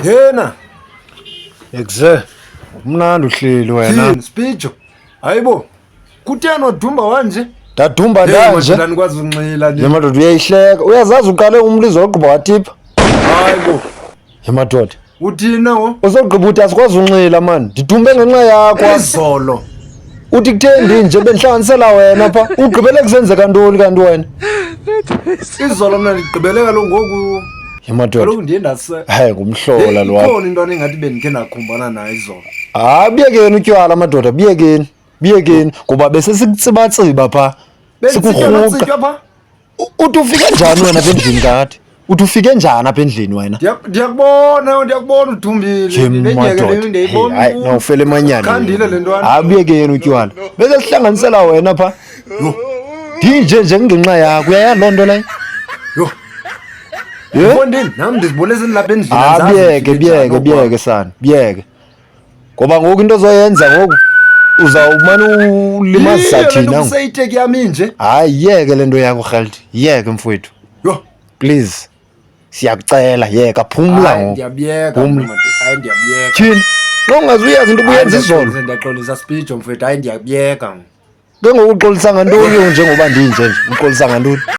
Yena. Exe. Umnandi uhleli wena. Yini Spijo? Hayibo. Kutheni wadumba wanje? Ndadumba Hey, ndanje. madoda anikwazi unxila Ye ni. madoda uyayihleka. Uyazazi uqale umlizo wagqiba watipha. Hayibo. Ye madoda. Uthini wo? Usogqiba uthi asikwazi unxila mani. Ndidumbe ngenxa yakho. Izolo. Uthi kutheni ndinje bendihlanganisela wena pha. Ugqibele kusenzeka ntoni kanti wena? Izolo mna ndigqibele kaloku ngoku. Ye madoda. Kaloku ndiye ndase. Hayi ngumhlola lo wakho. Ikhona intwana engathi bendikhe ndakhumbana nayo izolo. Hayi buyekeni utywala madoda buyekeni. Buyekeni ngoba bese sikutsibatsiba pha. Sikurhuqa. Bendisitywa pha. Uthi ufike njani wena apha endlini kade? Uthi ufike njani apha endlini wena? Ndiyakubona, ndiyakubona udumbile. Ye madoda. Hey, hayi nawufela emanyani. Khandile le ntwana. Hayi buyekeni utywala. Bese sihlanganisela wena pha. Yho. Ndinje nje ngenxa yakho uyaya loo nto leyo. Yho. Ye? Mfondini, nam ndizibone sendilapha endlini. Hayi andizazi buyeke ndifike buyeke njani buyeke sana buyeke. Ngoba ngoku into ozoyenza ngoku uzawumane ulimazisa Yiyo le nto thina. ngoku. kuseyiteki yam inje. Hayi yeke le nto yakho Rhalti. Yeke mfowethu. Yho. Please. Siyakucela yeka phumla Hayi ngoku. ndiyabuyeka. Phumla. madoda. Hayi ndiyabuyeka. Tyhini. Xa ungaze uyazi into ubuyenza izolo. Hayi, Ndiyaxolisa Spijo mfethu, hayi ndiyabuyeka. Ke ngoku uxolisa ngantoni njengoba ndinje nje? Uxolisa ngantoni?